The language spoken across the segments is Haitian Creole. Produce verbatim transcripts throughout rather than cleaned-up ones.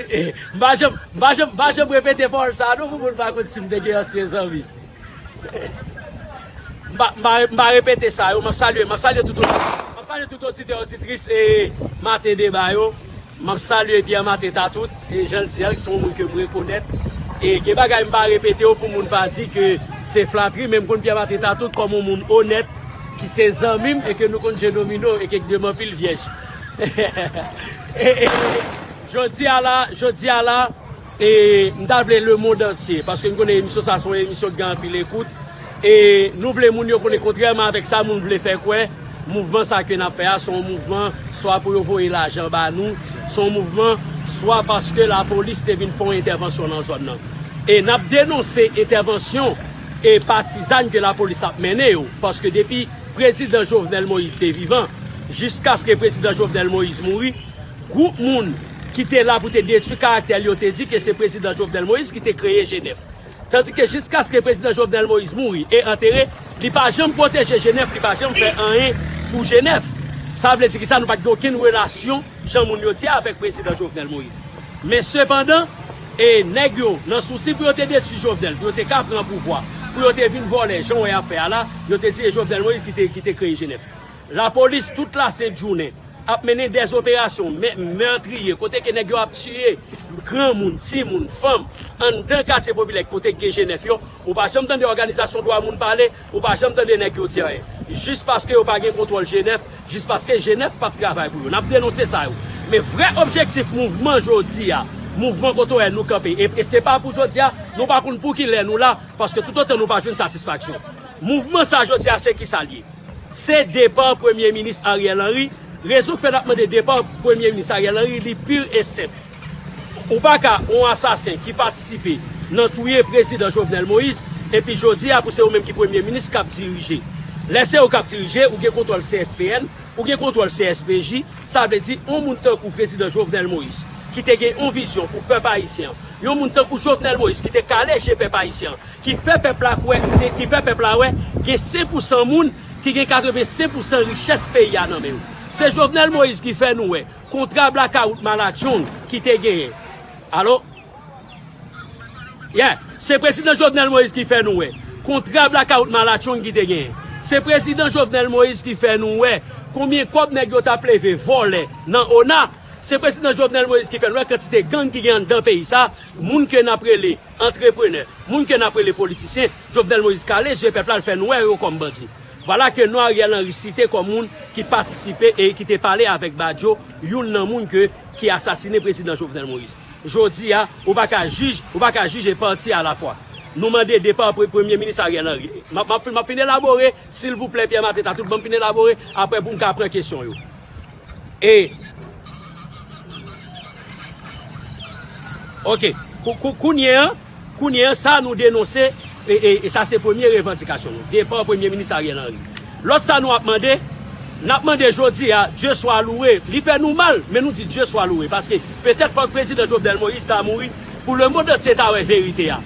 M pa janm, m pa janm, m pa janm repete pawòl sa a non, pou moun pa konn si m te gen ansyen zanmi. M pa, m pa, m pa repete sa yo. M ap salye, m ap salye tout, m ap salye tout oditè, oditris e Maten Deba yo. M ap salye Pierre Maten Tatout, e jan l di a, se yon moun ke m rekonèt. E gen bagay m pa repete yo pou moun pa di ke se flatri, men m konn Pierre Maten Tatout kòm yon moun onèt, ki se zanmi m e ke nou konn jwe domino e ke m anpil vyèj. E, e, jodi a la, jodi a la, e m ta vle lemonn antye, paske m konnen emisyon sa se yon emisyon ki gen anpil ekout. E nou vle moun yo konnen, kontrèman avèk sa moun vle fè kwè, mouvman sa ke n ap fè a, se yon mouvman swa pou yo voye lajan ba nou, se yon mouvman swa paske lapolis te vin fè yon entèvansyon nan zòn nan. E n ap denonse entèvansyon e patizàn ke lapolis ap mennen yo, paske depi prezidan Jovenel Moïse te vivan, jiskaske prezidan Jovenel Moïse mouri, gwoup moun ki te la pou te detwi karaktè l yo te di ke se prezidan Jovenel Moïse ki te kreye G nèf. Tandike jiskaske prezidan Jovenel Moïse mouri e antere, li pa janm pwoteje G nèf, li pa janm fè anyen pou G nèf. Sa vle di ki sa? Nou pa t gen okenn relasyon, jan moun yo di a, avèk prezidan Jovenel Moïse. Men sepandan, e nèg yo, nan sousi pou yo te detwi Jovenel, pou yo te ka pran pouvwa, pou yo te vin vòlè, jan w wè y ap fè a la, yo te di e Jovenel Moïse ki te, ki te kreye G nèf. Lapolis, tout lasent jounen, ap mennen dèz operasyon mè-, mètriye, kote ke nèg yo ap tiye granmoun, timoun, fanm, anndan katye popilè, kote ke gen G nèf yo. Ou pa janm tande òganizasyon dwa moun pale, ou pa janm tande nèg yo di anyen. Jis paske yo pa gen kontwòl G nèf, jis paske G nèf p ap travay pou yo. N ap denonse sa yo. Men vrè objektif mouvman jodi a, mouvman kote w wè nou kanpe, e, e se pa pou jodi a, nou pa konn pou ki lè nou la, paske toutotan nou pa jwenn satisfaksyon. Mouvman sa jodi a, se ki sa l ye? Se depa Premye Minis Ariel Henry. Rezon k fè n ap mande depa Premye Minis Ariel Henry, li pur e senp. Ou pa ka yon asasen ki patisipe nan touye prezidan Jovenel Moïse, epi jodi a pou se ou menm ki premye minis k ap dirije. Lè se ou k ap dirije, ou gen kontwòl C S P N, ou gen kontwòl C S P J, sa vle di yon moun tankou prezidan Jovenel Moïse, ki te gen yon vizyon pou pèp ayisyen an, yon moun tankou Jovenel Moïse ki te kale je pèp ayisyen an, ki fè pèp la kwè, ki fè pèp la wè, gen senk pousan moun ki gen katrevensenk pousan richès peyi a nan men yo. Se Jovenel Moïse ki fè nou wè kontra blakawout Malatchong ki te genyen. Alo? Yeah, se prezidan Jovenel Moïse ki fè nou wè kontra blakawout Malatchong ki te genyen. Se prezidan Jovenel Moïse ki fè nou wè konbyen kòb nèg yo t ap leve vòlè nan ona. Se prezidan Jovenel Moïse ki fè nou wè kantite gang ki gen anndan peyi sa, moun ke n ap rele antreprenè, moun ke n ap rele politisyen, Jovenel Moïse kale zye pèp la, l fè nou wè yo kòm bandi. Vwala ke non Ariel Henry site kòm moun ki patisipe e ki te pale avèk Badio, youn nan moun ke, ki asasinen prezidan Jovenel Moïse. Jodi a, ou pa ka jij, ou pa ka jije pati alafwa. Nou mande depa pre-, premye minis Ariel Henry. M ap, m ap fin, m ap fin elabore, silvouplè, Pierre Maten Tatout, ban m fin elabore, apre pou m ka pran kesyon yo. E, ok, kou-, kou-, kounye a, kounye a, sa nou denonse, e, e, e sa se premye revandikasyon nou, depa premye minis Ariel Henry. Lòt sa nou ap mande, n ap mande jodi a, Dieu soit loué, li fè nou mal, men nou di Dieu soit loué, paske petèt fòk prezidan Jovenel Moïse ta mouri, pou lemonn antye ta wè verite a.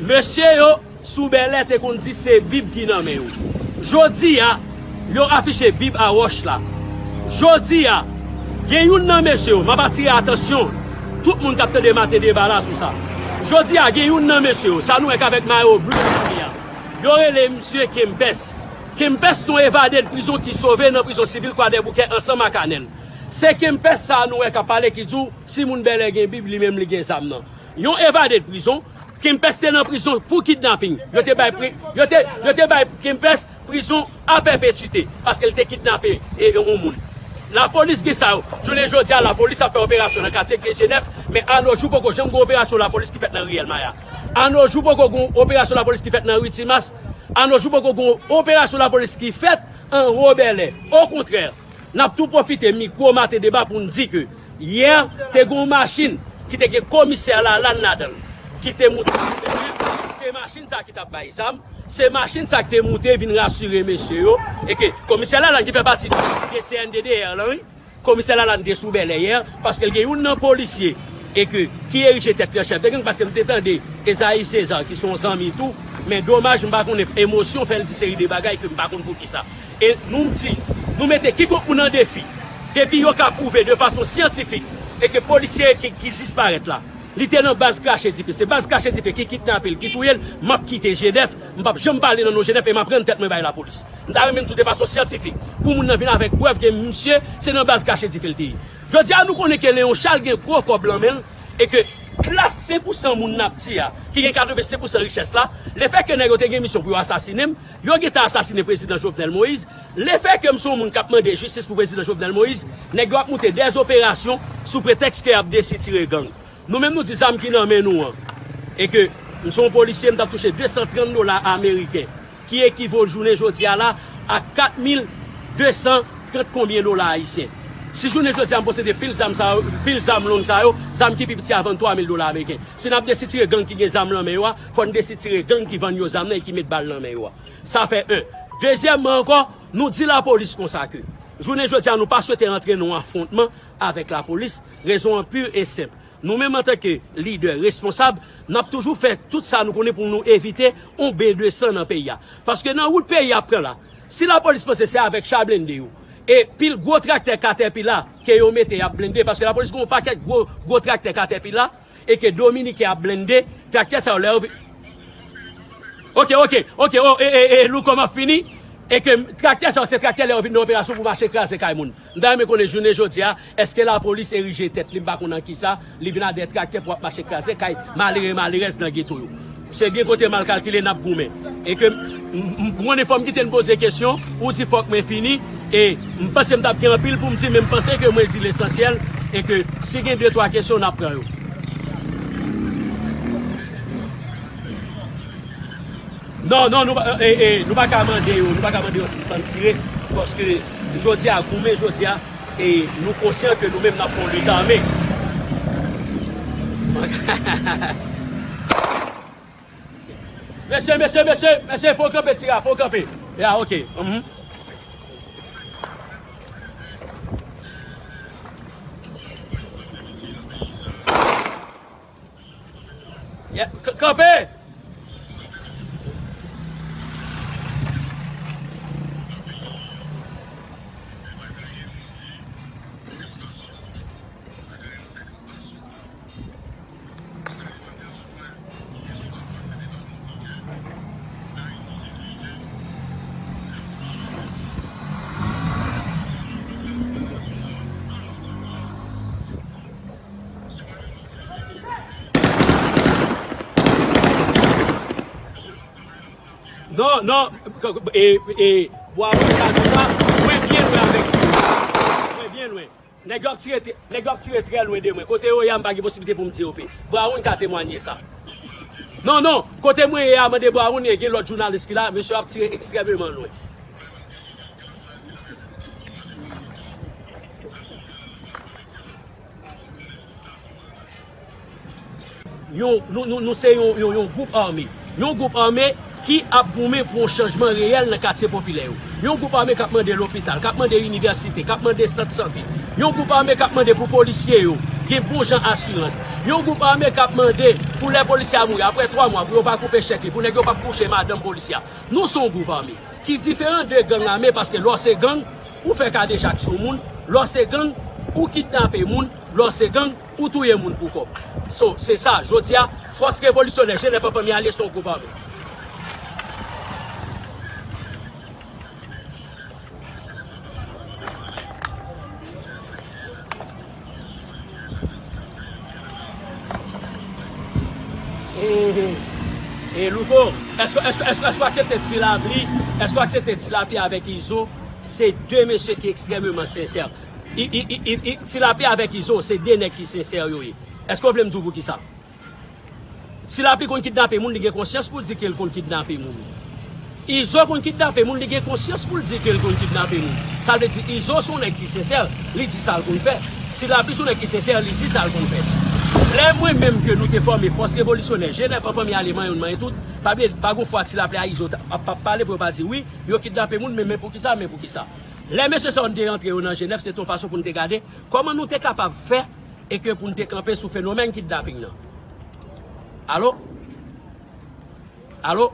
Mesye yo, sou bèlè te konn di se Bib ki nan men yo. Jodi a, yo afiche Bib a wòch la. Jodi a, gen youn nan mesye yo, m ap atire atansyon tout moun k ap tande Maten Deba la sou sa. Jodi a, gen youn nan mesye yo, sa nou wè k avèk mayo blu sou li a. Yo rele misye Kempès. Kempès se yon evade de prizon ki sove nan prizon sivil Kwadèboukè ansanm ak Anèl. Se Kempès sa a nou wè k ap pale ki di w, si moun bèlè gen Bib, li menm li gen zam nan. Yon evade de prizon, Kempès te nan prizon pou kidnaping. Yo te bay pri-, yo te, yo te bay Kempès prizon a pèpetite, paske l te kidnape e, e, yon moun. Lapolis gen sa yo. Jounen jodi a, lapolis ap fè operasyon nan katye G nèf, men a no jou poko janm gen operasyon lapolis ki fèt nan riyèl Maya. A no jou poko gen operasyon lapolis ki fèt nan ri Timas. A no jou poko gen operasyon lapolis ki fèt anwo bèlè. Okontrè, n ap tou pwofite mikwo Maten Deba pou n di ke yè, te gen yon machin ki te gen komisè Lalanne ladan l, ki te moute. Se machin sa ki t ap bay zam, se machin sa ki te moute vin rasire mesye yo, e ke komisè Lalanne ki fè pati de C N D D R lan, wi. Komisè Lalanne te sou bèlè yè, paske l gen youn nan polisye, e ke, ki erije tèt li an chèf de gang, paske m te tande Esaïe César, ki se yon zanmi tou, men domaj, m pa konnen emosyon fè l di seri de bagay ke m pa konn poukisa. E nou di, nou mete kikonk moun an defi, depi yo ka pwouve de fason syantifik E ke polisye ki, ki disparèt la, li te nan baz krache dife. Se baz krache dife ki kidnape l, ki touye l. M ap kite Jenèf, m p ap janm pale nan non Jenèf e m ap rann tèt mwen bay lapolis. M ta renmen di w de fason syantifik, pou moun nan vin avèk prèv ke misye, se nan baz krache dife l te ye. Jodi a, nou konnen ke Leon Charles gen gwo kòb lan men l, e ke klas senk pousan moun n ap di a, ki gen katrevensenk pousan richès la, lefètke nèg yo te gen misyon pou yo asasinen m, yo gentan asasinen prezidan Jovenel Moïse, lefètke m se yon moun k ap mande jistis pou prezidan Jovenel Moïse, nèg yo ap moute dèz operasyon sou pretèks ke y ap desitire gang. Nou menm nou di zam ki nan men nou an, e ke m se yon polisye, m t ap touche de san trant dola ameriken, ki ekivo jounen jodi a la a kat mil de san trant konbyen dola ayisyen. Si jounen jodi a m posede pil zam sa yo, pil zam long sa yo, zam ki pi piti a vann twa mil dola ameriken. Si n ap desitire gang ki gen zam lan men yo a, fò n desitire gang ki vann yo zam nan e ki met bal lan men yo a. Sa fè en. Dezyèmman ankò, nou di lapolis konsa ke jounen jodi a nou pa swete rantre nan yon afwontman avèk lapolis. Rezon an pi e senp. Nou menm antanke lidè responsab, n ap toujou fè tout sa nou konnen pou nou evite yon ben de san nan peyi a. Paske nan wout peyi a ap pran la, si lapolis panse se avèk cha blende yo, e pil gwo traktè Caterpillar ke yo mete y ap blende, paske lapolis gen yon pakèt gwo, gwo traktè Caterpillar, e ke Dominiken ap blende, traktè sa yo lè yo vi-, Ok, ok, ok, oh, e, e, e, Louko, m ap fini. E ke traktè sa yo, se traktè lè yo vin nan operasyon pou mache kraze kay moun. M ta renmen konnen jounen jodi a, èske lapolis erije tèt li, m pa konn an kisa, li vin ak de traktè pou ap mache kraze kay malere, malerèz nan geto yo. Se gen kote mal kalkile, n ap goumen. E ke m, m, m konnen fò m kite n poze kesyon, ou di fòk mwen fini, e m panse m t ap gen anpil pou m di, men m panse ke mwen di lesansyèl, e ke si gen de twa kesyon, n ap pran yo. Non, non, nou pa, e, e, nou pa ka mande yo, nou pa ka mande yo sispann tire, paske jodi a, goumen jodi a, e nou konsyan ke nou menm n ap fè yon lit ame. Mesye, mesye, mesye, mesye, fò w kanpe, tira, fò w kanpe. Ya, ok. Mhm. Yeah, k-, kanpe! Non, non, e, e, bwa mwen sa, nou sa, mwen byen lwen avèk ti moun. Mwen byen lwen. Nèg yo ap tire, nèg yo ap tire trè lwen de mwen. Kote yo ye a, m pa gen posiblite pou m di yo pe. Brown ka temwanye sa. Non, non, kote mwen ye a, mande Brown, e gen lòt jounalis ki la, mesye ap tire ekstrèmeman lwen. Yon, nou, nou, nou se yon, yon, yon gwoup ame. Yon gwoup ame ki ap goumen pou yon chanjman reyèl nan katye popilè yo. Yon gwoup ame k ap mande lopital, k ap mande inivèsite, k ap mande sant sante. Yon gwoup ame k ap mande pou polisye yo gen bon jan asirans. Yon gwoup ame k ap mande pou lè polisye a mouri, apre twa mwa, pou yo pa koupe chèk li, pou nèg yo p ap kouche madanm polisye a. Nou se yon gwoup ame ki diferan de gang ame, paske lè w se gang, ou fè kadejak sou moun, lè w se gang, ou kidnape moun, lè w se gang, ou touye moun pou kòb. So, se sa, jodi a, fòs revolisyonè Jenèf an Fanmi ale se yon gwoup ame. E Louko, èske, èske, èske, èske w aksepte Ti Lapli, èske w aksepte Ti Lapli avèk Izo se de mesye ki ekstrèmeman sensè? I, i, i, i, i, Ti Lapli avèk Izo se de nèg ki sensè yo ye. Èske w vle m di w poukisa? Ti Lapli konn kidnape moun, li gen konsyans pou l di ke l konn kidnape moun. Izo konn kidnape moun, li gen konsyans pou l di ke l konn kidnape moun. Sa vle di Izo se yon nèg ki sensè, li di sa l konn fè. Ti Lapli se yon nèg ki sensè, li di sa l konn fè. Lè mwen menm ke nou te fòme fòs revolisyonè, Jenèf an Fanmi ale manyen youn manyen tout, pa bliye, pa gon fwa Ti Lapli a Izo t ap, ap, ap pale pou yo pa di wi, yo kidnape moun, men, men poukisa, men poukisa. Lè mesye sa yo n te rantre yo nan Jenèf, se te yon fason pou n te gade kòman nou te kapab fè e ke pou n te kanpe sou fenomèn kidnaping nan. Alo? Alo?